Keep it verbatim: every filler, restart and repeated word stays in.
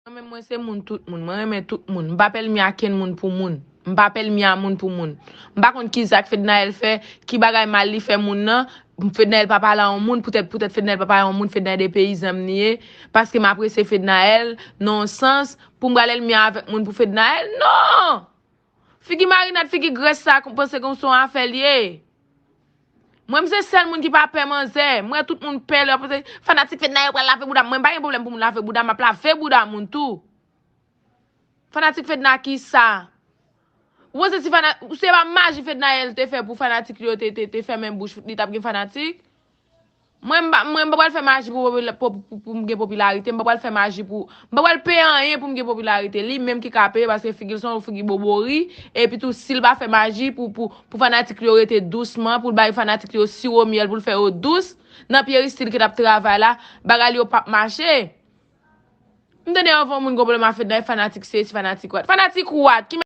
Mwen menm, mwen se moun tout moun. Mwen renmen tout moun. M pa pèlmi a kenn moun pou moun. M pa pèlmi a moun pou moun. M pa konn ki zak Fednaelle fè, ki bagay mal li fè moun nan. Fednaelle pa pale a yon moun, poutèt, poutèt Fednaelle pa pale a yon moun, Fednaelle de peyizan m li ye. Paske m apresye Fednaelle, nan yon sans, pou m pral ènmi avèk moun pou Fednaelle? Non! Figi marinad, figi grès sa, panse kon se yon afè l ye. Mwen, m se sèl moun ki pa pè manzè. Mwen, tout moun pè lè yo panse fanatik Fednaelle pral lave bouda m. Mwen, m pa gen pwoblèm pou moun lave bouda m, m ap lave bouda moun tou. Fanatik Fedna ki sa? Ou panse si fana-, se pa maji Fednaelle te fè pou fanatik li yo te, te, te fèmen bouch, li t ap gen fanatik? Mwen, m pa, mwen, m pa pral fè maji pou, pou, pou, pou m gen popilarite. M pa pral fè maji pou, m pa pral peye anyen pou m gen popilarite. Li menm ki ka peye, paske figi l se yon figi bobori. Epi tou, si l pa fè maji pou, pou, pou fanatik li yo rete dousman, pou l bay fanatik li yo siwo myèl, pou l fè yo dous, nan Pierre Style ki t ap travay la, bagay li yo p ap mache. M tande yon moun gon pwoblèm a Fednaelle, fanatik sesi, fanatik what? Fanatik what? Ki